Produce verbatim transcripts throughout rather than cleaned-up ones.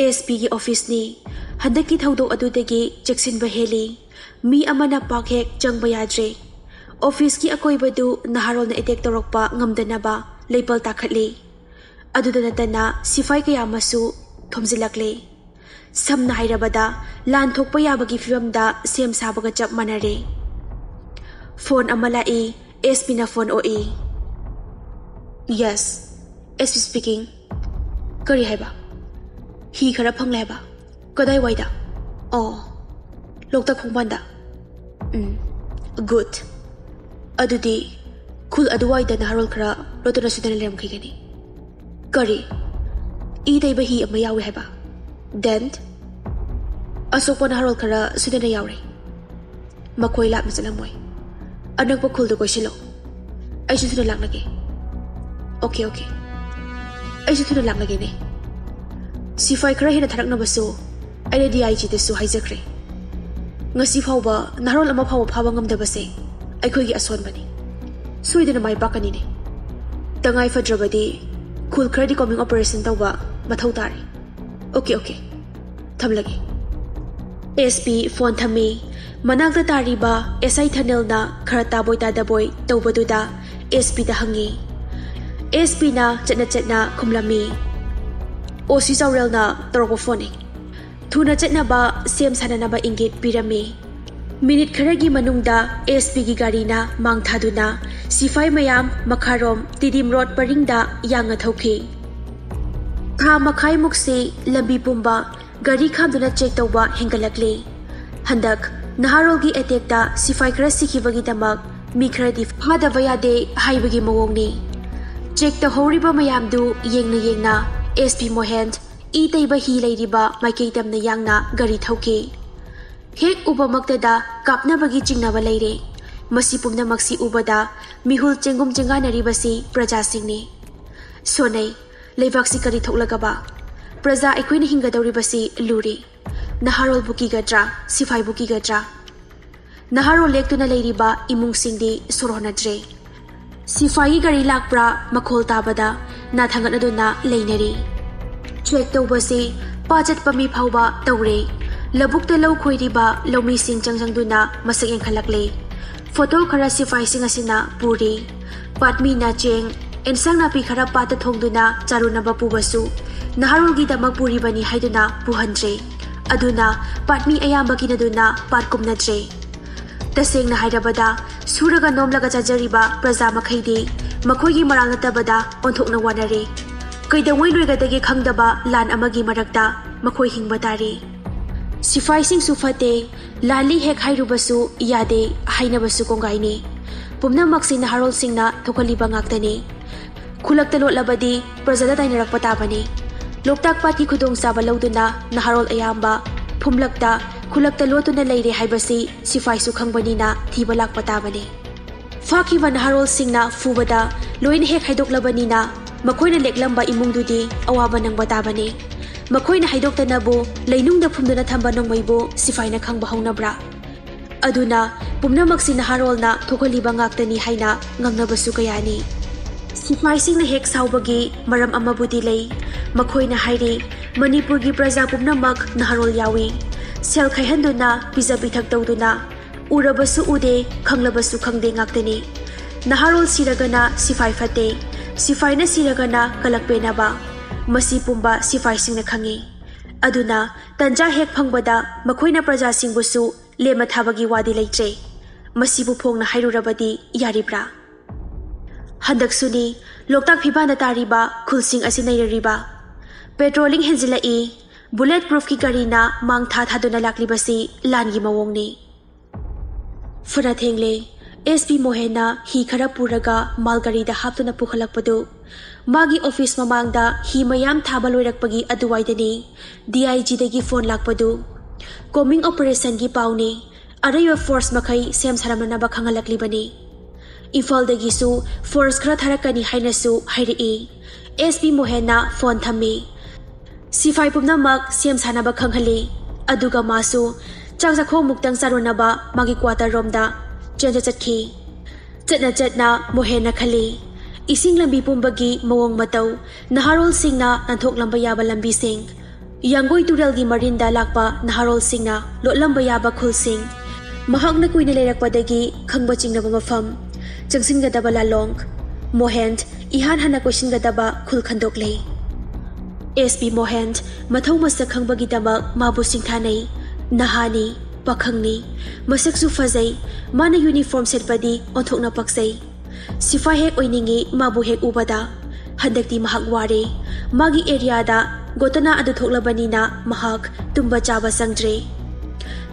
ꯑꯦꯁ ꯄꯤꯒꯤ ꯑꯣꯐꯤꯁꯅꯤ꯫ ꯍꯟꯗꯛꯀꯤ ꯊꯧꯗꯣꯛ ꯑꯗꯨꯗꯒꯤ ꯆꯦꯛꯁꯤꯟꯕ ꯍꯦꯜꯂꯤ꯫ ꯃꯤ ꯑꯃꯅ ꯄꯥꯛ ꯍꯦꯛ ꯆꯪꯕ ꯌꯥꯗ꯭ꯔꯦ꯫ ꯑꯣꯐꯤꯁꯀꯤ ꯑꯀꯣꯏꯕꯗꯨ ꯅꯍꯥꯔꯣꯜꯅ ꯑꯦꯇꯦꯛ ꯇꯧꯔꯛꯄ ꯉꯝꯗꯅꯕ ꯂꯩꯄꯜ ꯇꯥꯈꯠꯂꯤ꯫ ꯑꯗꯨꯗ ꯅꯠꯇꯅ ꯁꯤꯐꯥꯏ ꯀꯌꯥ ꯑꯃꯁꯨ ꯊꯣꯝꯖꯤꯜꯂꯛꯂꯦ꯫ ꯁꯝꯅ ꯍꯥꯏꯔꯕꯗ, ꯂꯥꯟ ꯊꯣꯛꯄ ꯌꯥꯕꯒꯤ ꯐꯤꯕꯝꯗ ꯁꯦꯝ ꯁꯥꯕꯒ ꯆꯞ ꯃꯥꯟꯅꯔꯦ꯫ ꯐꯣꯟ ꯑꯃ ꯂꯥꯛꯏ꯫ ꯑꯦꯁ ꯄꯤꯅ ꯐꯣꯟ ꯑꯣꯛꯏ꯫ "Yes, S P speaking. ꯀꯔꯤ ꯍꯥꯏꯕ? ꯍꯤ ꯈꯔ ꯐꯪꯂꯦ ꯍꯥꯏꯕ? ꯀꯗꯥꯏꯋꯥꯏꯗ?" "ꯑꯣ, ꯂꯣꯛꯇꯥꯛ ꯈꯣꯡꯕꯥꯟꯗ꯫" "ꯎꯝ, ꯒꯨꯗ꯫ ꯑꯗꯨꯗꯤ ꯈꯨꯜ ꯑꯗꯨꯋꯥꯏꯗ ꯅꯍꯥꯔꯣꯜ ꯈꯔ ꯂꯣꯠꯇꯨꯅ ꯁꯣꯏꯗꯅ ꯂꯩꯔꯝꯈꯤꯒꯅꯤ꯫" "ꯀꯔꯤ? ꯏ ꯇꯩꯕ ꯍꯤ ꯑꯃ ꯌꯥꯎꯏ ꯍꯥꯏꯕ? Then?" "ꯑꯁꯣꯛꯄ ꯅꯍꯥꯔꯣꯜ ꯈꯔ ꯁꯣꯏꯗꯅ ꯌꯥꯎꯔꯦ꯫ ꯃꯈꯣꯏ ꯂꯥꯞꯅ ꯆꯠꯂꯝꯃꯣꯏ꯫ ꯑꯅꯛꯄ ꯈꯨꯜꯗꯨ ꯀꯣꯏꯁꯤꯜꯂꯣ꯫ ꯑꯩꯁꯨ ꯊꯨꯅ ꯂꯥꯛꯂꯒꯦ꯫" "Okay, okay. ꯑꯩꯁꯨ ꯊꯨꯅ ꯂꯥꯛꯂꯒꯦꯅꯦ꯫" ꯁꯤꯐꯥꯏ ꯈꯔ ꯍꯦꯟꯅ ꯊꯥꯔꯛꯅꯕꯁꯨ ꯑꯩꯅ ꯗꯤ ꯑꯥꯏ ꯖꯤꯗꯁꯨ ꯍꯥꯏꯖꯈ꯭ꯔꯦ꯫ ꯉꯁꯤ ꯐꯥꯎꯕ ꯅꯍꯥꯔꯣꯜ ꯑꯃ ꯐꯥꯎꯕ ꯐꯥꯕ ꯉꯝꯗꯕꯁꯦ ꯑꯩꯈꯣꯏꯒꯤ ꯑꯁꯣꯟꯕꯅꯤ꯫ ꯁꯣꯏꯗꯅ ꯃꯥꯏ ꯄꯥꯛꯀꯅꯤꯅꯦ꯫ ꯇꯉꯥꯏ ꯐꯗ꯭ꯔꯕꯗꯤ ꯈꯨꯜ ꯈꯔꯗꯤ combing operation ꯇꯧꯕ ꯃꯊꯧ ꯇꯥꯔꯦ꯫ "Okay, okay. ꯊꯝꯂꯒꯦ꯫" ꯑꯦꯁ ꯄꯤ ꯐꯣꯟ ꯊꯝꯃꯤ꯫ ꯃꯅꯥꯛꯇ ꯇꯥꯔꯤꯕ ꯑꯦꯁ ꯑꯥꯏ ꯊꯅꯦꯜꯅ ꯈꯔ ꯇꯥꯕꯣꯏ ꯇꯥꯗꯕꯣꯏ ꯇꯧꯕꯗꯨꯗ ꯑꯦꯁ ꯄꯤꯗ ꯍꯪꯉꯤ꯫ ꯑꯦꯁ ꯄꯤꯅ ꯆꯠꯅ ꯆꯠꯅ ꯈꯨꯝꯂꯝꯃꯤ꯫ "ꯑꯣ ꯁꯤ ꯆꯥꯎꯔꯦꯜꯅ ꯇꯧꯔꯛꯄ ꯐꯣꯟꯅꯤ꯫ ꯊꯨꯅ ꯆꯠꯅꯕ ꯁꯦꯝ ꯁꯥꯅꯅꯕ ꯏꯪꯒꯤꯠ ꯄꯤꯔꯝꯃꯤ꯫" ꯃꯤꯅꯤꯠ ꯈꯔꯒꯤ ꯃꯅꯨꯡꯗ ꯑꯦꯁ ꯄꯤꯒꯤ ꯒꯥꯔꯤꯅ ꯃꯥꯡ ꯊꯥꯗꯨꯅ ꯁꯤꯐꯥꯏ ꯃꯌꯥꯝ ꯃꯈꯥꯔꯣꯝ ꯇꯤꯗꯤꯝ ꯔꯣꯗ ꯄꯔꯤꯡꯗ ꯌꯥꯡꯅ ꯊꯧꯈꯤ꯫ ꯊꯥ ꯃꯈꯥꯏꯃꯨꯛꯁꯤ ꯂꯝꯕꯤ ꯄꯨꯝꯕ ꯒꯥꯔꯤ ꯈꯥꯝꯗꯨꯅ ꯆꯦꯛ ꯇꯧꯕ ꯍꯦꯟꯒꯠꯂꯛꯂꯤ꯫ ꯍꯟꯗꯛ ꯅꯍꯥꯔꯣꯜꯒꯤ ꯑꯦꯇꯦꯛꯇ ꯁꯤꯐꯥꯏ ꯈꯔ ꯁꯤꯈꯤꯕꯒꯤꯗꯃꯛ ꯃꯤ ꯈꯔꯗꯤ ꯐꯥꯗꯕ ꯌꯥꯗꯦ ꯍꯥꯏꯕꯒꯤ ꯃꯑꯣꯡꯅꯤ꯫ ꯆꯦꯛ ꯇꯧꯍꯧꯔꯤꯕ ꯃꯌꯥꯝꯗꯨ ꯌꯦꯡꯅ ꯌꯦꯡꯅ ꯑꯦꯁ ꯄꯤ ꯃꯣꯍꯦꯟ ꯏ ꯇꯩꯕ ꯍꯤ ꯂꯩꯔꯤꯕ ꯃꯥꯏꯀꯩ ꯇꯝꯅ ꯌꯥꯡꯅ ꯒꯥꯔꯤ ꯊꯧꯈꯤ꯫ ꯍꯦꯛ ꯎꯕꯃꯛꯇꯗ ꯀꯥꯞꯅꯕꯒꯤ ꯆꯤꯡꯅꯕ ꯂꯩꯔꯦ꯫ ꯃꯁꯤ ꯄꯨꯝꯅꯃꯛꯁꯤ ꯎꯕꯗ ꯃꯤꯍꯨꯜ ꯆꯦꯡꯒꯨꯝ ꯆꯦꯡꯒꯥꯏꯅꯔꯤꯕꯁꯤ ꯄ꯭ꯔꯖꯥꯁꯤꯡꯅꯤ꯫ ꯁꯣꯟꯅꯩ꯫ ꯂꯩꯕꯥꯛꯁꯤ ꯀꯔꯤ ꯊꯣꯛꯂꯒꯕ? ꯄ꯭ꯔꯖꯥ ꯑꯩꯈꯣꯏꯅ ꯍꯤꯡꯒꯗꯧꯔꯤꯕꯁꯤ ꯂꯨꯔꯤ꯫ ꯅꯍꯥꯔꯣꯜꯕꯨ ꯀꯤꯒꯗ꯭ꯔꯥ? ꯁꯤꯐꯥꯏꯕꯨ ꯀꯤꯒꯗ꯭ꯔꯥ? ꯅꯍꯥꯔꯣꯜ ꯂꯦꯛꯇꯨꯅ ꯂꯩꯔꯤꯕ ꯏꯃꯨꯡꯁꯤꯡꯗꯤ ꯁꯣꯔ ꯍꯣꯟꯅꯗ꯭ꯔꯦ꯫ ꯁꯤꯐꯥꯏꯒꯤ ꯒꯥꯔꯤ ꯂꯥꯛꯄ꯭ꯔꯥ ꯃꯈꯣꯜ ꯇꯥꯕꯗ ꯅꯥ ꯊꯥꯡꯒꯠꯅꯗꯨꯅ ꯂꯩꯅꯔꯤ꯫ ꯆꯦꯛ ꯇꯧꯕꯁꯤ ꯄꯥꯠ ꯆꯠꯄ ꯃꯤ ꯐꯥꯎꯕ ꯇꯧꯔꯦ꯫ ꯂꯧꯕꯨꯛꯇ ꯂꯧ ꯈꯣꯏꯔꯤꯕ ꯂꯧꯃꯤꯁꯤꯡ ꯆꯪꯁꯤꯟꯗꯨꯅ ꯃꯁꯛ ꯌꯦꯡꯈꯠꯂꯛꯂꯦ꯫ ꯐꯣꯇꯣ ꯈꯔ ꯁꯤꯐꯥꯏꯁꯤꯡ ꯑꯁꯤꯅ ꯄꯨꯔꯤ꯫ ꯄꯥꯠꯃꯤꯅ ꯆꯦꯡ, ꯑꯦꯟꯁꯥꯡ ꯅꯥꯄꯤ ꯈꯔ ꯄꯥꯠꯇ ꯊꯣꯡꯗꯨꯅ ꯆꯥꯔꯨꯅꯕ ꯄꯨꯕꯁꯨ ꯅꯍꯥꯔꯣꯜꯒꯤꯗꯃꯛ ꯄꯨꯔꯤꯕꯅꯤ ꯍꯥꯏꯗꯨꯅ ꯄꯨꯍꯟꯗ꯭ꯔꯦ꯫ ꯑꯗꯨꯅ ꯄꯥꯠꯃꯤ ꯑꯌꯥꯝꯕ ꯀꯤꯅꯗꯨꯅ ꯄꯥꯠ ꯀꯨꯝꯅꯗ꯭ꯔꯦ꯫ ꯇꯁꯦꯡꯅ ꯍꯥꯏꯔꯕꯗ, ꯁꯨꯔꯒ ꯅꯣꯝꯂꯒ ꯆꯥꯖꯔꯤꯕ ꯄ꯭ꯔꯖꯥ ꯃꯈꯩꯗꯤ ꯃꯈꯣꯏꯒꯤ ꯃꯔꯥꯜ ꯅꯠꯇꯕꯗ ꯑꯣꯟꯊꯣꯛꯅ ꯋꯥꯅꯔꯦ꯫ ꯀꯩꯗꯧꯉꯩ ꯂꯣꯏꯒꯗꯒꯦ ꯈꯪꯗꯕ ꯂꯥꯟ ꯑꯃꯒꯤ ꯃꯔꯛꯇ ꯃꯈꯣꯏ ꯍꯤꯡꯕ ꯇꯥꯔꯦ꯫ ꯁꯤꯐꯥꯏꯁꯤꯡꯁꯨ ꯐꯠꯇꯦ, ꯂꯥꯜꯂꯤ ꯍꯦꯛ ꯍꯥꯏꯔꯨꯕꯁꯨ ꯌꯥꯗꯦ ꯍꯥꯏꯅꯕꯁꯨ ꯀꯣꯡꯒꯥꯏꯅꯤ꯫ ꯄꯨꯝꯅꯃꯛꯁꯤ ꯅꯍꯥꯔꯣꯜꯁꯤꯡꯅ ꯊꯣꯛꯍꯜꯂꯤꯕ ꯉꯥꯛꯇꯅꯤ꯫ ꯈꯨꯜꯂꯛꯇ ꯂꯣꯠꯂꯕꯗꯤ ꯄ꯭ꯔꯖꯥꯗ ꯇꯥꯏꯅꯔꯛꯄ ꯇꯥꯕꯅꯤ꯫ ꯂꯣꯛꯇꯥꯛ ꯄꯥꯠꯀꯤ ꯈꯨꯗꯣꯡꯆꯥꯕ ꯂꯧꯗꯨꯅ ꯅꯍꯥꯔꯣꯜ ꯑꯌꯥꯝꯕ ꯐꯨꯝꯂꯛꯇ, ꯈꯨꯜꯂꯛꯇ ꯂꯣꯠꯇꯨꯅ ꯂꯩꯔꯦ ꯍꯥꯏꯕꯁꯤ ꯁꯤꯐꯥꯏꯁꯨ ꯈꯪꯕꯅꯤꯅ ꯊꯤꯕ ꯂꯥꯛꯄ ꯇꯥꯕꯅꯤ꯫ ꯐꯥꯈꯤꯕ ꯅꯍꯥꯔꯣꯜꯁꯤꯡꯅ ꯐꯨꯕꯗ ꯂꯣꯏꯅ ꯍꯦꯛ ꯍꯥꯏꯗꯣꯛꯂꯕꯅꯤꯅ ꯃꯈꯣꯏꯅ ꯂꯦꯛꯂꯝꯕ ꯏꯃꯨꯡꯗꯨꯗꯤ ꯑꯋꯥꯕ ꯅꯪꯕ ꯇꯥꯕꯅꯤ꯫ ꯃꯈꯣꯏꯅ ꯍꯥꯏꯗꯣꯛꯇꯅꯕꯨ ꯂꯩꯅꯨꯡꯗ ꯐꯨꯝꯗꯨꯅ ꯊꯝꯕ ꯅꯣꯡꯃꯩꯕꯨ ꯁꯤꯐꯥꯏꯅ ꯈꯪꯕ ꯍꯧꯅꯕ꯭ꯔꯥ? ꯑꯗꯨꯅ ꯄꯨꯝꯅꯃꯛꯁꯤ ꯅꯍꯥꯔꯣꯜꯅ ꯊꯣꯛꯍꯜꯂꯤꯕ ꯉꯥꯛꯇꯅꯤ ꯍꯥꯏꯅ ꯉꯥꯡꯅꯕꯁꯨ ꯀꯌꯥꯅꯤ꯫ ꯁꯤꯐꯥꯏꯁꯤꯡꯅ ꯍꯦꯛ ꯁꯥꯎꯕꯒꯤ ꯃꯔꯝ ꯑꯃꯕꯨꯗꯤ ꯂꯩ꯫ ꯃꯈꯣꯏꯅ ꯍꯥꯏꯔꯤ, ꯃꯅꯤꯄꯨꯔꯒꯤ ꯄ꯭ꯔꯖꯥ ꯄꯨꯝꯅꯃꯛ ꯅꯍꯥꯔꯣꯜ ꯌꯥꯎꯏ꯫ ꯁꯦꯜ ꯈꯥꯏꯍꯟꯗꯨꯅ ꯄꯤꯖ ꯄꯤꯊꯛ ꯇꯧꯗꯨꯅ ꯎꯔꯕꯁꯨ ꯎꯗꯦ, ꯈꯪꯂꯕꯁꯨ ꯈꯪꯗꯦ ꯉꯥꯛꯇꯅꯤ꯫ ꯅꯍꯥꯔꯣꯜ ꯁꯤꯔꯒꯅ ꯁꯤꯐꯥꯏ ꯐꯠꯇꯦ, ꯁꯤꯐꯥꯏꯅ ꯁꯤꯔꯒꯅ ꯀꯂꯛ ꯄꯦꯟꯅꯕ꯫ ꯃꯁꯤ ꯄꯨꯝꯕ ꯁꯤꯐꯥꯏꯁꯤꯡꯅ ꯈꯪꯏ꯫ ꯑꯗꯨꯅ ꯇꯟꯖꯥ ꯍꯦꯛ ꯐꯪꯕꯗ ꯃꯈꯣꯏꯅ ꯄ꯭ꯔꯖꯥꯁꯤꯡꯕꯨꯁꯨ ꯂꯦꯝꯃ ꯊꯥꯕꯒꯤ ꯋꯥꯗꯤ ꯂꯩꯇ꯭ꯔꯦ꯫ ꯃꯁꯤꯕꯨ ꯐꯣꯡꯅ ꯍꯥꯏꯔꯨꯔꯕꯗꯤ ꯌꯥꯔꯤꯕ꯭ꯔꯥ? ꯍꯟꯗꯛꯁꯨꯅꯤ ꯂꯣꯛꯇꯥꯛ ꯐꯤꯕꯥꯟꯗ ꯇꯥꯔꯤꯕ ꯈꯨꯜꯁꯤꯡ ꯑꯁꯤ ꯅꯩꯔꯔꯤꯕ꯫ ꯄꯦꯇ꯭ꯔꯣꯂꯤꯡ ꯍꯦꯟꯖꯤꯜꯂꯛꯏ꯫ ꯕꯨꯂꯦꯠ ꯄ꯭ꯔꯨꯐꯀꯤ ꯒꯥꯔꯤꯅ ꯃꯥꯡ ꯊꯥ ꯊꯥꯗꯨꯅ ꯂꯥꯛꯂꯤꯕꯁꯤ ꯂꯥꯟꯒꯤ ꯃꯑꯣꯡꯅꯤ꯫ ꯐꯅ ꯊꯦꯡꯂꯦ꯫ ꯑꯦꯁ ꯄꯤ ꯃꯣꯍꯦꯟꯅ ꯍꯤ ꯈꯔ ꯄꯨꯔꯒ ꯃꯥꯜ ꯒꯥꯔꯤꯗ ꯍꯥꯞꯇꯨꯅ ꯄꯨꯈꯠꯂꯛꯄꯗꯨ꯫ ꯃꯥꯒꯤ ꯑꯣꯐꯤꯁ ꯃꯃꯥꯡꯗ ꯍꯤ ꯃꯌꯥꯝ ꯊꯥꯕ ꯂꯣꯏꯔꯛꯄꯒꯤ ꯑꯗꯨꯋꯥꯏꯗꯅꯤ ꯗꯤ ꯑꯥꯏ ꯖꯤꯗꯒꯤ ꯐꯣꯟ ꯂꯥꯛꯄꯗꯨ꯫ ꯀꯣꯃꯤꯡ ꯑꯣꯄꯔꯦꯁꯟꯒꯤ ꯄꯥꯎꯅꯤ꯫ ꯑꯔꯩꯕ ꯐꯣꯔꯁ ꯃꯈꯩ ꯁꯦꯝ ꯁꯥꯔꯝꯅꯅꯕ ꯈꯪꯍꯜꯂꯛꯂꯤꯕꯅꯤ꯫ ꯏꯝꯐꯥꯜꯗꯒꯤꯁꯨ ꯐꯣꯔꯁ ꯈꯔ ꯊꯥꯔꯛꯀꯅꯤ ꯍꯥꯏꯅꯁꯨ ꯍꯥꯏꯔꯛꯏ꯫ ꯑꯦꯁ ꯄꯤ ꯃꯣꯍꯦꯟꯅ ꯐꯣꯟ ꯊꯝꯃꯤ꯫ ꯁꯤꯐꯥꯏ ꯄꯨꯝꯅꯃꯛ ꯁꯦꯝ ꯁꯥꯅꯕ ꯈꯪꯍꯜꯂꯤ꯫ ꯑꯗꯨꯒ ꯃꯥꯁꯨ ꯆꯥꯛ ꯆꯥꯈꯣꯝꯃꯨꯛꯇꯪ ꯆꯥꯔꯨꯅꯕ ꯃꯥꯒꯤ ꯀ꯭ꯋꯥꯇꯔ ꯔꯣꯝꯗ ꯆꯦꯟꯖ ꯆꯠꯈꯤ꯫ ꯆꯠꯅ ꯆꯠꯅ ꯃꯣꯍꯦꯟꯅ ꯈꯜꯂꯤ, ꯏꯁꯤꯡ ꯂꯝꯕꯤ ꯄꯨꯝꯕꯒꯤ ꯃꯑꯣꯡ ꯃꯇꯧ, ꯅꯍꯥꯔꯣꯜꯁꯤꯡꯅ ꯅꯥꯟꯊꯣꯛꯂꯝꯕ ꯌꯥꯕ ꯂꯝꯕꯤꯁꯤꯡ, ꯌꯥꯡꯒꯣꯏ ꯇꯨꯔꯦꯜꯒꯤ ꯃꯔꯤꯟꯗ ꯂꯥꯛꯄ ꯅꯍꯥꯔꯣꯜꯁꯤꯡꯅ ꯂꯣꯠꯂꯝꯕ ꯌꯥꯕ ꯈꯨꯜꯁꯤꯡ, ꯃꯍꯥꯛꯅ ꯀꯨꯏꯅ ꯂꯩꯔꯛꯄꯗꯒꯤ ꯈꯪꯕ ꯆꯤꯡꯅꯕ ꯃꯐꯝ, ꯆꯪꯁꯤꯟꯒꯗꯕ ꯂꯥꯂꯣꯡ, ꯃꯣꯍꯦꯟ ꯏꯍꯥꯟ ꯍꯥꯟꯅ ꯀꯣꯏꯁꯤꯟꯒꯗꯕ ꯈꯨꯜ ꯈꯟꯗꯣꯛꯂꯦ꯫ ꯑꯦꯁ ꯄꯤ ꯃꯣꯍꯦꯟ ꯃꯊꯧ ꯃꯁꯛ ꯈꯪꯕꯒꯤꯗꯃꯛ ꯃꯥꯕꯨ ꯁꯤꯡꯊꯥꯅꯩ꯫ ꯅꯍꯥꯅꯤ, ꯄꯥꯈꯪꯅꯤ, ꯃꯁꯛꯁꯨ ꯐꯖꯩ꯫ ꯃꯥꯅ ꯌꯨꯅꯤꯐꯣꯔꯝ ꯁꯦꯠꯄꯗꯤ ꯑꯣꯟꯊꯣꯛꯅ ꯄꯛꯆꯩ꯫ ꯁꯤꯐꯥꯏ ꯍꯦꯛ ꯑꯣꯏꯅꯤꯡꯏ ꯃꯥꯕꯨ ꯍꯦꯛ ꯎꯕꯗ꯫ ꯍꯟꯗꯛꯇꯤ ꯃꯍꯥꯛ ꯋꯥꯔꯦ꯫ ꯃꯥꯒꯤ ꯑꯦꯔꯤꯌꯥꯗ ꯒꯣꯇꯅꯥ ꯑꯗꯨ ꯊꯣꯛꯂꯕꯅꯤꯅ ꯃꯍꯥꯛ ꯇꯨꯝꯕ ꯆꯥꯕ ꯆꯪꯗ꯭ꯔꯦ꯫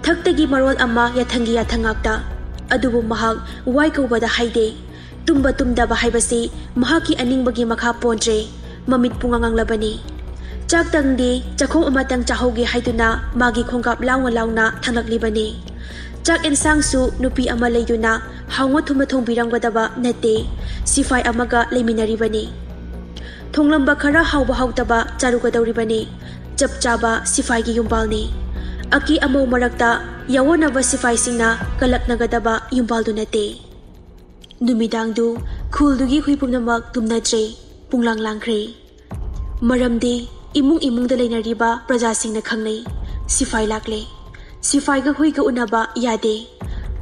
ꯊꯛꯇꯒꯤ ꯃꯔꯣꯜ ꯑꯃ ꯌꯥꯊꯪꯒꯤ ꯌꯥꯊꯪ ꯉꯥꯛꯇ꯫ ꯑꯗꯨꯕꯨ ꯃꯍꯥꯛ ꯋꯥꯏ ꯀꯧꯕꯗ ꯍꯥꯏꯗꯦ꯫ ꯇꯨꯝꯕ ꯇꯨꯝꯗꯕ ꯍꯥꯏꯕꯁꯤ ꯃꯍꯥꯛꯀꯤ ꯑꯅꯤꯡꯕꯒꯤ ꯃꯈꯥ ꯄꯣꯟꯗ꯭ꯔꯦ꯫ ꯃꯃꯤꯠ ꯄꯨꯡꯉꯥꯡ ꯉꯥꯡꯂꯕꯅꯤ꯫ ꯆꯥꯛꯇꯪꯗꯤ ꯆꯥꯛꯈꯣꯝ ꯑꯃꯇꯪ ꯆꯥꯍꯧꯒꯦ ꯍꯥꯏꯗꯨꯅ ꯃꯥꯒꯤ ꯈꯣꯡꯀꯥꯞ ꯂꯥꯎꯅ ꯂꯥꯎꯅ ꯊꯥꯡꯂꯛꯂꯤꯕꯅꯤ꯫ ꯆꯥꯛ ꯑꯦꯟꯁꯥꯡꯁꯨ ꯅꯨꯄꯤ ꯑꯃ ꯂꯩꯗꯨꯅ ꯍꯥꯎꯅ ꯊꯨꯝꯅ ꯊꯣꯡꯕꯤꯔꯝꯒꯗꯕ ꯅꯠꯇꯦ꯫ ꯁꯤꯐꯥꯏ ꯑꯃꯒ ꯂꯩꯃꯤꯟꯅꯔꯤꯕꯅꯤ꯫ ꯊꯣꯡꯂꯝꯕ ꯈꯔ ꯍꯥꯎꯕ ꯍꯥꯎꯇꯕ ꯆꯥꯔꯨꯒꯗꯧꯔꯤꯕꯅꯤ꯫ ꯆꯞ ꯆꯥꯕ ꯁꯤꯐꯥꯏꯒꯤ ꯌꯨꯝꯕꯥꯜꯅꯤ꯫ ꯑꯀꯤ ꯑꯃꯧ ꯃꯔꯛꯇ ꯌꯥꯑꯣꯟꯅꯕ ꯁꯤꯐꯥꯏꯁꯤꯡꯅ ꯀꯂꯛꯅꯒꯗꯕ ꯌꯨꯝꯕꯥꯜꯗꯨ ꯅꯠꯇꯦ꯫ ꯅꯨꯃꯤꯗꯥꯡꯗꯨ ꯈꯨꯜꯗꯨꯒꯤ ꯍꯨꯏ ꯄꯨꯝꯅꯃꯛ ꯇꯨꯝꯅꯗ꯭ꯔꯦ꯫ ꯄꯨꯡꯂꯥꯡ ꯂꯥꯡꯈ꯭ꯔꯦ꯫ ꯃꯔꯝꯗꯤ ꯏꯃꯨꯡ ꯏꯃꯨꯡꯗ ꯂꯩꯅꯔꯤꯕ ꯄ꯭ꯔꯖꯥꯁꯤꯡꯅ ꯈꯪꯅꯩ꯫ ꯁꯤꯐꯥꯏ ꯂꯥꯛꯂꯦ꯫ ꯁꯤꯐꯥꯏꯒ ꯍꯨꯏꯒ ꯎꯅꯕ ꯌꯥꯗꯦ꯫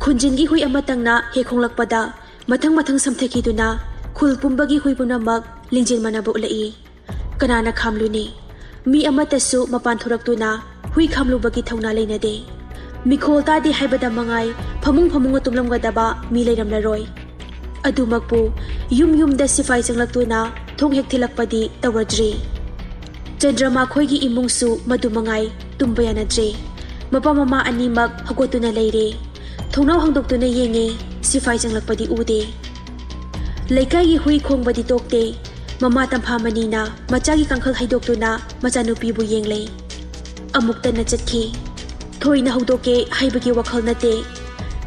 ꯈꯨꯟꯖꯤꯟꯒꯤ ꯍꯨꯏ ꯑꯃꯇꯪꯅ ꯍꯦꯛ ꯈꯣꯡꯂꯛꯄꯗ ꯃꯊꯪ ꯃꯊꯪ ꯁꯝꯊꯈꯤꯗꯨꯅ ꯈꯨꯜ ꯄꯨꯝꯕꯒꯤ ꯍꯨꯏ ꯄꯨꯝꯅꯃꯛ ꯂꯤꯡꯖꯦꯜ ꯃꯥꯟꯅꯕ ꯎꯠꯂꯛꯏ꯫ ꯀꯅꯥꯅ ꯈꯥꯝꯂꯨꯅꯤ? ꯃꯤ ꯑꯃꯠꯇꯁꯨ ꯃꯄꯥꯟ ꯊꯣꯔꯛꯇꯨꯅ ꯍꯨꯏ ꯈꯥꯝꯂꯨꯕꯒꯤ ꯊꯧꯅꯥ ꯂꯩꯅꯗꯦ꯫ ꯃꯤꯈꯣꯜ ꯇꯥꯗꯦ ꯍꯥꯏꯕꯗ ꯃꯉꯥꯏ ꯐꯃꯨꯡ ꯐꯃꯨꯡꯒ ꯇꯨꯝꯂꯝꯒꯗꯕ ꯃꯤ ꯂꯩꯔꯝꯂꯔꯣꯏ꯫ ꯑꯗꯨꯃꯛꯄꯨ ꯌꯨꯝ ꯌꯨꯝꯗ ꯁꯤꯐꯥꯏ ꯆꯪꯂꯛꯇꯨꯅ ꯊꯣꯡ ꯍꯦꯛ ꯊꯤꯜꯂꯛꯄꯗꯤ ꯇꯧꯔꯗ꯭ꯔꯤ꯫ ꯆꯟꯗ꯭ꯔꯃꯥ ꯈꯣꯏꯒꯤ ꯏꯃꯨꯡꯁꯨ ꯃꯗꯨ ꯃꯉꯥꯏ ꯇꯨꯝꯕ ꯌꯥꯅꯗ꯭ꯔꯦ꯫ ꯃꯄꯥ ꯃꯃꯥ ꯑꯅꯤꯃꯛ ꯍꯧꯒꯠꯇꯨꯅ ꯂꯩꯔꯦ꯫ ꯊꯣꯡꯅꯥꯎ ꯍꯥꯡꯗꯣꯛꯇꯨꯅ ꯌꯦꯡꯉꯦ, ꯁꯤꯐꯥꯏ ꯆꯪꯂꯛꯄꯗꯤ ꯎꯗꯦ꯫ ꯂꯩꯀꯥꯏꯒꯤ ꯍꯨꯏ ꯈꯣꯡꯕꯗꯤ ꯇꯣꯛꯇꯦ꯫ ꯃꯃꯥ ꯇꯝꯐꯥ ꯃꯅꯤꯅ ꯃꯆꯥꯒꯤ ꯀꯥꯡꯈꯜ ꯍꯩꯗꯣꯛꯇꯨꯅ ꯃꯆꯥꯅꯨꯄꯤꯕꯨ ꯌꯦꯡꯂꯦ꯫ ꯑꯃꯨꯛꯇꯅ ꯆꯠꯈꯤ꯫ ꯊꯣꯏꯅ ꯍꯧꯗꯣꯛꯀꯦ ꯍꯥꯏꯕꯒꯤ ꯋꯥꯈꯜ ꯅꯠꯇꯦ꯫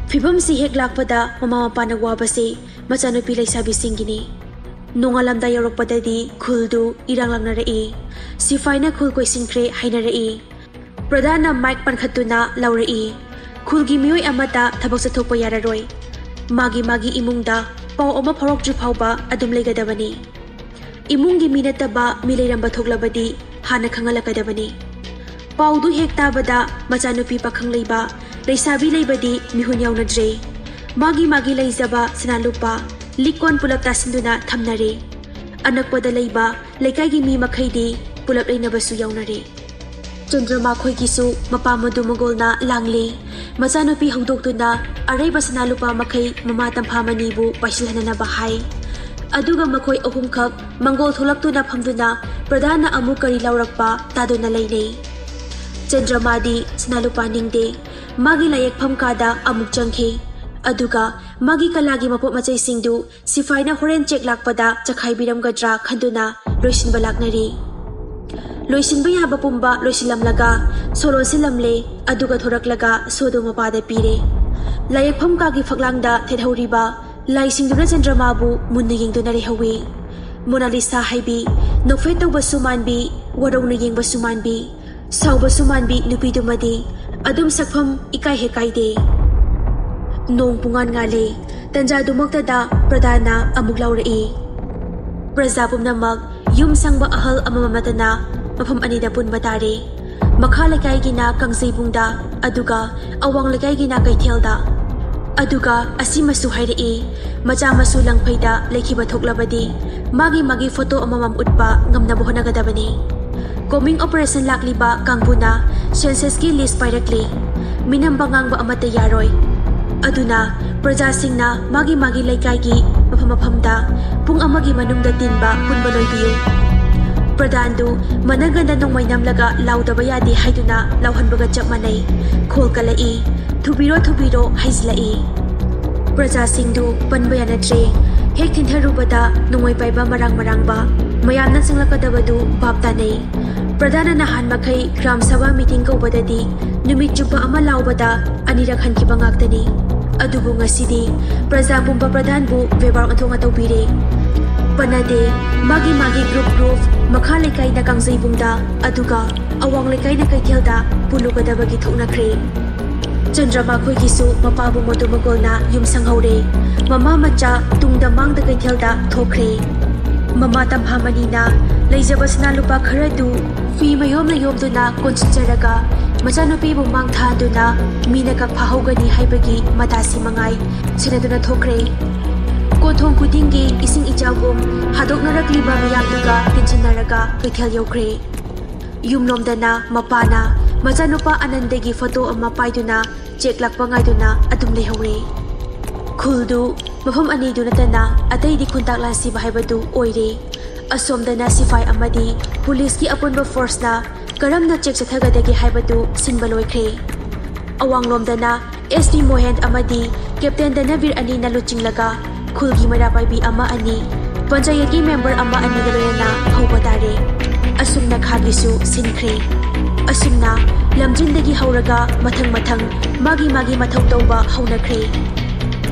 ꯐꯤꯕꯝꯁꯤ ꯍꯦꯛ ꯂꯥꯛꯄꯗ ꯃꯃꯥ ꯃꯄꯥꯅ ꯋꯥꯕꯁꯦ ꯃꯆꯥꯅꯨꯄꯤ ꯂꯩꯁꯥꯕꯤꯁꯤꯡꯒꯤꯅꯤ꯫ ꯅꯣꯡꯉꯥꯜꯂꯝꯗꯥꯏ ꯌꯧꯔꯛꯄꯗꯗꯤ ꯈꯨꯜꯗꯨ ꯏꯔꯥꯡ ꯂꯥꯡꯅꯔꯛꯏ꯫ ꯁꯤꯐꯥꯏꯅ ꯈꯨꯜ ꯀꯣꯏꯁꯤꯟꯈ꯭ꯔꯦ ꯍꯥꯏꯅꯔꯛꯏ꯫ ꯄ꯭ꯔꯙꯥꯟꯅ ꯃꯥꯏꯛ ꯄꯥꯟꯈꯠꯇꯨꯅ ꯂꯥꯎꯔꯛꯏ, "ꯈꯨꯜꯒꯤ ꯃꯤꯑꯣꯏ ꯑꯃꯠꯇ ꯊꯕꯛ ꯆꯠꯊꯣꯛꯄ ꯌꯥꯔꯔꯣꯏ꯫ ꯃꯥꯒꯤ ꯃꯥꯒꯤ ꯏꯃꯨꯡꯗ ꯄꯥꯎ ꯑꯃ ꯐꯥꯎꯔꯛꯇ꯭ꯔꯤ ꯐꯥꯎꯕ ꯑꯗꯨꯝ ꯂꯩꯒꯗꯕꯅꯤ꯫ ꯏꯃꯨꯡꯒꯤ ꯃꯤ ꯅꯠꯇꯕ ꯃꯤ ꯂꯩꯔꯝꯕ ꯊꯣꯛꯂꯕꯗꯤ ꯍꯥꯟꯅ ꯈꯪꯍꯜꯂꯛꯀꯗꯕꯅꯤ꯫ ꯄꯥꯎꯗꯨ ꯍꯦꯛ ꯇꯥꯕꯗ ꯃꯆꯥꯅꯨꯄꯤ ꯄꯥꯈꯪ ꯂꯩꯕ, ꯂꯩꯁꯥꯕꯤ ꯂꯩꯕꯗꯤ ꯃꯤꯍꯨꯟ ꯌꯥꯎꯅꯗ꯭ꯔꯦ꯫ ꯃꯥꯒꯤ ꯃꯥꯒꯤ ꯂꯩꯖꯕ ꯁꯅꯥ ꯂꯨꯄꯥ, ꯂꯤꯛ ꯀꯣꯟ ꯄꯨꯂꯞ ꯇꯥꯁꯤꯟꯗꯨꯅ ꯊꯝꯅꯔꯦ꯫ ꯑꯅꯛꯄꯗ ꯂꯩꯕ ꯂꯩꯀꯥꯏꯒꯤ ꯃꯤ ꯃꯈꯩꯗꯤ ꯄꯨꯂꯞ ꯂꯩꯅꯕꯁꯨ ꯌꯥꯎꯅꯔꯦ꯫ ꯆꯟꯗ꯭ꯔꯃꯥ ꯈꯣꯏꯒꯤꯁꯨ ꯃꯄꯥ ꯃꯗꯨ ꯃꯒꯣꯜꯅ ꯂꯥꯡꯂꯤ꯫ ꯃꯆꯥꯅꯨꯄꯤ ꯍꯧꯗꯣꯛꯇꯨꯅ ꯑꯔꯩꯕ ꯁꯅꯥ ꯂꯨꯄꯥ ꯃꯈꯩ ꯃꯃꯥ ꯇꯝꯐꯥ ꯃꯅꯤꯕꯨ ꯄꯥꯏꯁꯤꯜꯍꯟꯅꯅꯕ ꯍꯥꯏ꯫ ꯑꯗꯨꯒ ꯃꯈꯣꯏ ꯑꯍꯨꯝꯈꯛ ꯃꯪꯒꯣꯜ ꯊꯣꯛꯂꯛꯇꯨꯅ ꯐꯝꯗꯨꯅ ꯄ꯭ꯔꯙꯥꯟꯅ ꯑꯃꯨꯛ ꯀꯔꯤ ꯂꯥꯎꯔꯛꯄ ꯇꯥꯗꯨꯅ ꯂꯩꯅꯩ꯫ ꯆꯟꯗ꯭ꯔꯃꯥꯗꯤ ꯁꯅꯥ ꯂꯨꯄꯥ ꯅꯤꯡꯗꯦ꯫ ꯃꯥꯒꯤ ꯂꯥꯏꯌꯦꯛꯐꯝ ꯀꯥꯗ ꯑꯃꯨꯛ ꯆꯪꯈꯤ꯫ ꯑꯗꯨꯒ ꯃꯥꯒꯤ ꯀꯂꯥꯒꯤ ꯃꯄꯣꯠ ꯃꯆꯩꯁꯤꯡꯗꯨ ꯁꯤꯐꯥꯏꯅ ꯍꯣꯔꯦꯟ ꯆꯦꯛ ꯂꯥꯛꯄꯗ ꯆꯈꯥꯏꯕꯤꯔꯝꯒꯗ꯭ꯔꯥ ꯈꯟꯗꯨꯅ ꯂꯣꯏꯁꯤꯟꯕ ꯂꯥꯛꯅꯔꯤ꯫ ꯂꯣꯏꯁꯤꯟꯕ ꯌꯥꯕ ꯄꯨꯝꯕ ꯂꯣꯏꯁꯤꯜꯂꯝꯂꯒ ꯁꯣ ꯂꯣꯟꯁꯤꯜꯂꯝꯂꯦ, ꯑꯗꯨꯒ ꯊꯣꯔꯛꯂꯒ ꯁꯣꯗꯨ ꯃꯄꯥꯗ ꯄꯤꯔꯦ꯫ ꯂꯥꯏꯌꯦꯛꯐꯝ ꯀꯥꯒꯤ ꯐꯛꯂꯥꯡꯗ ꯊꯦꯠꯍꯧꯔꯤꯕ ꯂꯥꯏꯁꯤꯡꯗꯨꯅ ꯆꯟꯗ꯭ꯔꯃꯥꯕꯨ ꯃꯨꯟꯅ ꯌꯦꯡꯗꯨꯅ ꯂꯩꯍꯧꯏ꯫ ꯃꯣꯅꯥꯂꯤꯁꯥ ꯍꯥꯏꯕꯤ, ꯅꯣꯛꯐꯦꯠ ꯇꯧꯕꯁꯨ ꯃꯥꯟꯕꯤ, ꯋꯥꯔꯧꯅ ꯌꯦꯡꯕꯁꯨ ꯃꯥꯟꯕꯤ, ꯁꯥꯎꯕꯁꯨ ꯃꯥꯟꯕꯤ ꯅꯨꯄꯤꯗꯨꯃꯗꯤ ꯑꯗꯨꯝ ꯁꯛꯐꯝ ꯏꯀꯥꯏ ꯍꯦꯛ ꯀꯥꯏꯗꯦ꯫ ꯅꯣꯡ ꯄꯨꯡꯉꯥꯟ ꯉꯥꯜꯂꯦ꯫ ꯇꯟꯖꯥꯗꯨꯃꯛꯇꯗ ꯄ꯭ꯔꯙꯥꯟꯅ ꯑꯃꯨꯛ ꯂꯥꯎꯔꯛꯏ, "ꯄ꯭ꯔꯖꯥ ꯄꯨꯝꯅꯃꯛ ꯌꯨꯝ ꯁꯪꯕ ꯑꯍꯜ ꯑꯃꯃꯝ ꯅꯠꯇꯅ ꯃꯐꯝ ꯑꯅꯤꯗ ꯄꯨꯟꯕ ꯇꯥꯔꯦ꯫ ꯃꯈꯥ ꯂꯩꯀꯥꯏꯒꯤꯅ ꯀꯥꯡꯖꯩꯕꯨꯡꯗ, ꯑꯗꯨꯒ ꯑꯋꯥꯡ ꯂꯩꯀꯥꯏꯒꯤꯅ ꯀꯩꯊꯦꯜꯗ꯫ ꯑꯗꯨꯒ ꯑꯁꯤꯃꯁꯨ ꯍꯥꯏꯔꯛꯏ, ꯃꯆꯥ ꯃꯁꯨ ꯂꯪꯐꯩꯗ ꯂꯩꯈꯤꯕ ꯊꯣꯛꯂꯕꯗꯤ ꯃꯥꯒꯤ ꯃꯥꯒꯤ ꯐꯣꯇꯣ ꯑꯃꯃꯝ ꯎꯠꯄ ꯉꯝꯅꯕ ꯍꯣꯠꯅꯒꯗꯕꯅꯤ꯫ ꯀꯣꯃꯤꯡ ꯑꯣꯄꯔꯦꯁꯟ ꯂꯥꯛꯂꯤꯕ ꯀꯥꯡꯕꯨꯅ ꯁꯦꯟꯁꯁꯀꯤ ꯂꯤꯁ ꯄꯥꯏꯔꯛꯂꯤ꯫ ꯃꯤꯅꯝꯕ ꯉꯥꯡꯕ ꯑꯃꯠꯇ ꯌꯥꯔꯣꯏ꯫ ꯑꯗꯨꯅ ꯄ꯭ꯔꯖꯥꯁꯤꯡꯅ ꯃꯥꯒꯤ ꯃꯥꯒꯤ ꯂꯩꯀꯥꯏꯒꯤ ꯃꯐꯝ ꯃꯐꯝꯗ ꯄꯨꯡ ꯑꯃꯒꯤ ꯃꯅꯨꯡꯗ ꯇꯤꯟꯕ ꯄꯨꯟꯕ ꯂꯣꯏꯕꯤꯌꯨ꯫ ꯄ꯭ꯔꯙꯥꯟꯗꯨ ꯃꯅꯪꯒꯟꯗ ꯅꯣꯡꯃꯩ ꯅꯝꯂꯒ ꯂꯥꯎꯗꯕ ꯌꯥꯗꯦ ꯍꯥꯏꯗꯨꯅ ꯂꯥꯎꯍꯟꯕꯒ ꯆꯞ ꯃꯥꯟꯅꯩ꯫ ꯈꯣꯜ ꯀꯜꯂꯛꯏ꯫ "ꯊꯨꯕꯤꯔꯣ, ꯊꯨꯕꯤꯔꯣ" ꯍꯥꯏꯖꯤꯜꯂꯛꯏ꯫ ꯄ꯭ꯔꯖꯥꯁꯤꯡꯗꯨ ꯄꯟꯕ ꯌꯥꯅꯗ꯭ꯔꯦ꯫ ꯍꯦꯛ ꯊꯤꯟꯊꯔꯨꯕꯗ ꯅꯣꯡꯃꯩ ꯄꯥꯏꯕ ꯃꯔꯥꯡ ꯃꯔꯥꯡꯕ ꯃꯌꯥꯝꯅ ꯆꯪꯂꯛꯀꯗꯕꯗꯨ ꯚꯥꯞ ꯇꯥꯅꯩ꯫ ꯄ꯭ꯔꯙꯥꯟꯅ ꯅꯍꯥꯟ ꯃꯈꯩ ꯒ꯭ꯔꯥꯝ ꯁꯚꯥ ꯃꯤꯇꯤꯡ ꯀꯧꯕꯗꯗꯤ ꯅꯨꯃꯤꯠ ꯆꯨꯞꯄ ꯑꯃ ꯂꯥꯎꯕꯗ ꯑꯅꯤꯔꯛ ꯍꯟꯈꯤꯕ ꯉꯥꯛꯇꯅꯤ꯫ ꯑꯗꯨꯕꯨ ꯉꯁꯤꯗꯤ ꯄ꯭ꯔꯖꯥ ꯄꯨꯝꯕ ꯄ꯭ꯔꯙꯥꯟꯕꯨ ꯕꯦꯕꯥꯔ ꯑꯣꯟꯊꯣꯛꯅ ꯇꯧꯕꯤꯔꯦ꯫ ꯄꯟꯅꯗꯦ꯫ ꯃꯥꯒꯤ ꯃꯥꯒꯤ ꯒ꯭ꯔꯨꯞ ꯒ꯭ꯔꯨꯞ, ꯃꯈꯥ ꯂꯩꯀꯥꯏꯅ ꯀꯥꯡꯖꯩꯕꯨꯡꯗ, ꯑꯗꯨꯒ ꯑꯋꯥꯡ ꯂꯩꯀꯥꯏꯅ ꯀꯩꯊꯦꯜꯗ ꯄꯨꯜꯂꯨꯒꯗꯕꯒꯤ ꯊꯣꯛꯅꯈ꯭ꯔꯦ꯫ ꯆꯟꯗ꯭ꯔꯃꯥ ꯈꯣꯏꯒꯤꯁꯨ ꯃꯄꯥꯕꯨ ꯃꯗꯨ ꯃꯒꯣꯜꯅ ꯌꯨꯝ ꯁꯪꯍꯧꯔꯦ꯫ ꯃꯃꯥ ꯃꯆꯥ ꯇꯨꯡꯗ ꯃꯥꯡꯗ ꯀꯩꯊꯦꯜꯗ ꯊꯣꯛꯈ꯭ꯔꯦ꯫ ꯃꯃꯥ ꯇꯝꯐꯥꯃꯅꯤꯅ ꯂꯩꯖꯕ ꯁꯅꯥ ꯂꯨꯄꯥ ꯈꯔꯗꯨ ꯐꯤ ꯃꯌꯣꯝꯅ ꯌꯣꯝꯗꯨꯅ ꯀꯣꯟꯁꯤꯟꯖꯔꯒ ꯃꯆꯥꯅꯨꯄꯤꯕꯨ ꯃꯥꯡ ꯊꯥꯍꯟꯗꯨꯅ ꯃꯤꯅ ꯀꯛ ꯐꯥꯍꯧꯒꯅꯤ ꯍꯥꯏꯕꯒꯤ ꯃꯇꯥꯁꯤ ꯃꯉꯥꯏ ꯁꯦꯟꯅꯗꯨꯅ ꯊꯣꯛꯈ꯭ꯔꯦ꯫ ꯀꯣꯟꯊꯣꯡ ꯈꯨꯗꯤꯡꯒꯤ ꯏꯁꯤꯡ ꯏꯆꯥꯎꯒꯨꯝ ꯍꯥꯗꯣꯛꯅꯔꯛꯂꯤꯕ ꯃꯤꯌꯥꯝꯗꯨꯒ ꯇꯤꯟꯁꯤꯟꯅꯔꯒ ꯀꯩꯊꯦꯜ ꯌꯧꯈ꯭ꯔꯦ꯫ ꯌꯨꯝꯂꯣꯝꯗꯅ ꯃꯄꯥꯅ ꯃꯆꯥꯅꯨꯄꯥ ꯑꯅꯟꯗꯒꯤ ꯐꯣꯇꯣ ꯑꯃ ꯄꯥꯏꯗꯨꯅ ꯆꯦꯛ ꯂꯥꯛꯄ ꯉꯥꯏꯗꯨꯅ ꯑꯗꯨꯝ ꯂꯩꯍꯧꯔꯦ꯫ ꯈꯨꯜꯗꯨ ꯃꯐꯝ ꯑꯅꯤꯗꯨ ꯅꯠꯇꯅ ꯑꯇꯩꯗꯤ ꯈꯨꯟꯇꯥꯛ ꯂꯥꯟꯁꯤꯕ ꯍꯥꯏꯕꯗꯨ ꯑꯣꯏꯔꯦ꯫ ꯑꯁꯣꯝꯗꯅ ꯁꯤꯐꯥꯏ ꯑꯃꯗꯤ ꯄꯨꯂꯤꯁꯀꯤ ꯑꯄꯨꯟꯕ ꯐꯣꯔꯁꯅ ꯀꯔꯝꯅ ꯆꯦꯛ ꯆꯠꯊꯒꯗꯒꯦ ꯍꯥꯏꯕꯗꯨ ꯁꯤꯟꯕ ꯂꯣꯏꯈ꯭ꯔꯦ꯫ ꯑꯋꯥꯡꯂꯣꯝꯗꯅ ꯑꯦꯁ ꯄꯤ ꯃꯣꯍꯦꯟ ꯑꯃꯗꯤ ꯀꯦꯞꯇꯦꯟ ꯗꯅꯕꯤꯔ ꯑꯅꯤꯅ ꯂꯨꯆꯤꯡꯂꯒ ꯈꯨꯜꯒꯤ ꯃꯩꯔꯥ ꯄꯥꯏꯕꯤ ꯑꯃ ꯑꯅꯤ, ꯄꯟꯆꯥꯌꯠꯀꯤ ꯃꯦꯝꯕꯔ ꯑꯃ ꯑꯅꯤꯒ ꯂꯣꯏꯅꯅ ꯍꯧꯕ ꯇꯥꯔꯦ꯫ ꯑꯁꯨꯝꯅ ꯈꯥꯒꯤꯁꯨ ꯁꯤꯟꯈ꯭ꯔꯦ꯫ ꯑꯁꯨꯝꯅ ꯂꯝꯖꯤꯡꯗꯒꯤ ꯍꯧꯔꯒ ꯃꯊꯪ ꯃꯊꯪ ꯃꯥꯒꯤ ꯃꯥꯒꯤ ꯃꯊꯧ ꯇꯧꯕ ꯍꯧꯅꯈ꯭ꯔꯦ꯫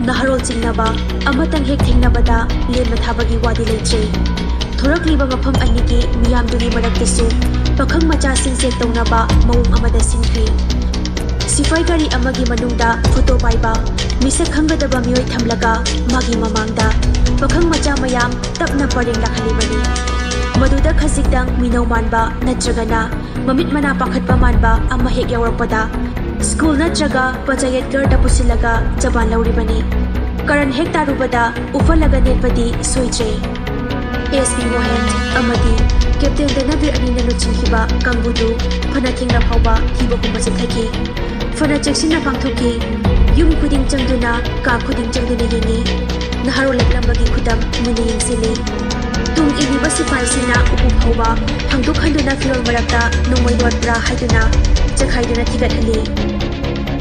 ꯅꯍꯥꯔꯣꯜ ꯆꯤꯡꯅꯕ ꯑꯃꯇꯪ ꯍꯦꯛ ꯊꯦꯡꯅꯕꯗ ꯂꯦꯝꯅ ꯊꯥꯕꯒꯤ ꯋꯥꯗꯤ ꯂꯩꯇ꯭ꯔꯦ꯫ ꯊꯣꯔꯛꯂꯤꯕ ꯃꯐꯝ ꯑꯅꯤꯒꯤ ꯃꯤꯌꯥꯝꯗꯨꯒꯤ ꯃꯔꯛꯇꯁꯨ ꯄꯥꯈꯪ ꯃꯆꯥꯁꯤꯡ ꯆꯦꯛ ꯇꯧꯅꯕ ꯃꯑꯣꯡ ꯑꯃꯗ ꯁꯤꯟꯈ꯭ꯔꯦ꯫ ꯁꯤꯐꯥꯏ ꯒꯥꯔꯤ ꯑꯃꯒꯤ ꯃꯅꯨꯡꯗ ꯐꯣꯇꯣ ꯄꯥꯏꯕ, ꯃꯤꯁꯛ ꯈꯪꯒꯗꯕ ꯃꯤꯑꯣꯏ ꯊꯝꯂꯒ ꯃꯥꯒꯤ ꯃꯃꯥꯡꯗ ꯄꯥꯈꯪ ꯃꯆꯥ ꯃꯌꯥꯝ ꯇꯞꯅ ꯄꯔꯦꯡ ꯂꯥꯛꯍꯜꯂꯤꯕꯅꯤ꯫ ꯃꯗꯨꯗ ꯈꯖꯤꯛꯇꯪ ꯃꯤꯅꯧ ꯃꯥꯟꯕ ꯅꯠꯇ꯭ꯔꯒꯅ ꯃꯃꯤꯠ ꯃꯅꯥ ꯄꯥꯈꯠꯄ ꯃꯥꯟꯕ ꯑꯃ ꯍꯦꯛ ꯌꯥꯎꯔꯛꯄꯗ ꯁ꯭ꯀꯨꯜ ꯅꯠꯇ꯭ꯔꯒ ꯄꯟꯆꯥꯌꯠ ꯒꯥꯔꯗ ꯄꯨꯁꯤꯜꯂꯒ ꯆꯕꯥꯟ ꯂꯧꯔꯤꯕꯅꯤ꯫ ꯀꯔꯟ ꯍꯦꯛ ꯇꯥꯔꯨꯕꯗ ꯎꯐꯜꯂꯒ ꯅꯦꯠꯄꯗꯤ ꯁꯣꯏꯗ꯭ꯔꯦ꯫ ꯑꯦꯁ ꯄꯤ ꯃꯣꯍꯦꯟ ꯑꯃꯗꯤ ꯀꯦꯞꯇꯦꯟ ꯗꯅꯕꯤꯔ ꯑꯅꯤꯅ ꯂꯨꯆꯤꯡꯈꯤꯕ ꯀꯥꯡꯕꯨꯗꯨ ꯐꯅ ꯊꯦꯡꯅ ꯐꯥꯎꯕ ꯊꯤꯕ ꯍꯨꯝꯕ ꯆꯠꯊꯈꯤ꯫ ꯐꯅ ꯆꯦꯛꯁꯤꯟꯅ ꯄꯥꯡꯊꯣꯛꯈꯤ꯫ ꯌꯨꯝ ꯈꯨꯗꯤꯡ ꯆꯪꯗꯨꯅ, ꯀꯥ ꯈꯨꯗꯤꯡ ꯆꯪꯗꯨꯅ ꯌꯦꯡꯉꯤ꯫ ꯅꯍꯥꯔꯣꯜ ꯂꯦꯞꯂꯝꯕꯒꯤ ꯈꯨꯗꯝ ꯃꯨꯟꯅ ꯌꯦꯡꯁꯤꯜꯂꯤ꯫ ꯇꯨꯡ ꯏꯜꯂꯤꯕ ꯁꯤꯐꯥꯏꯁꯤꯡꯅ ꯎꯄꯨ ꯐꯥꯎꯕ ꯍꯥꯡꯗꯣꯛꯍꯟꯗꯨꯅ ꯐꯤꯔꯣꯜ ꯃꯔꯛꯇ ꯅꯣꯡꯃꯩ ꯂꯣꯠꯄ꯭ꯔꯥ ꯍꯥꯏꯗꯨꯅ ꯆꯈꯥꯏꯗꯨꯅ ꯊꯤꯒꯠꯍꯜꯂꯤ꯫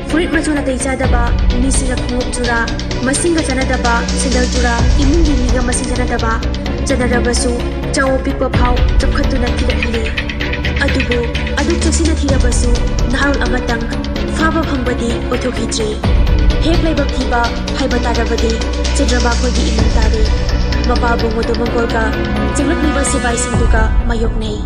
ꯐꯨꯔꯤꯠ ꯃꯆꯨ ꯅꯥꯇꯩ ꯆꯥꯗꯕ, ꯃꯤꯁꯤꯡꯅ ꯈꯣꯡꯎꯞ ꯆꯨꯔꯥ, ꯃꯁꯤꯡꯒ ꯆꯥꯟꯅꯗꯕ, ꯁꯦꯟꯗꯜ ꯆꯨꯔꯥ, ꯏꯃꯨꯡꯒꯤ ꯃꯤꯒ ꯃꯁꯤꯡ ꯆꯥꯟꯅꯗꯕ, ꯆꯥꯟꯅꯔꯕꯁꯨ ꯆꯥꯎ ꯄꯤꯛꯄ ꯐꯥꯎ ꯆꯞꯈꯠꯇꯨꯅ ꯊꯤꯒꯠꯍꯜꯂꯤ꯫ ꯑꯗꯨꯕꯨ ꯑꯗꯨꯛ ꯆꯦꯛꯁꯤꯟꯅ ꯊꯤꯔꯕꯁꯨ ꯅꯍꯥꯔꯣꯜ ꯑꯃꯇꯪ ꯐꯥꯕ ꯐꯪꯕꯗꯤ ꯑꯣꯏꯊꯣꯛꯈꯤꯗ꯭ꯔꯦ꯫ ꯍꯦꯛ ꯂꯥꯏꯕꯛ ꯊꯤꯕ ꯍꯥꯏꯕ ꯇꯥꯔꯕꯗꯤ ꯆꯟꯗ꯭ꯔꯃꯥ ꯈꯣꯏꯒꯤ ꯏꯃꯨꯡ ꯇꯥꯔꯦ꯫ ꯃꯄꯥꯕꯨ ꯃꯣꯗꯨ ꯃꯪꯒꯣꯜꯒ ꯆꯪꯂꯛꯂꯤꯕ ꯁꯤꯐꯥꯏꯁꯤꯡꯗꯨꯒ ꯃꯥꯌꯣꯛꯅꯩ꯫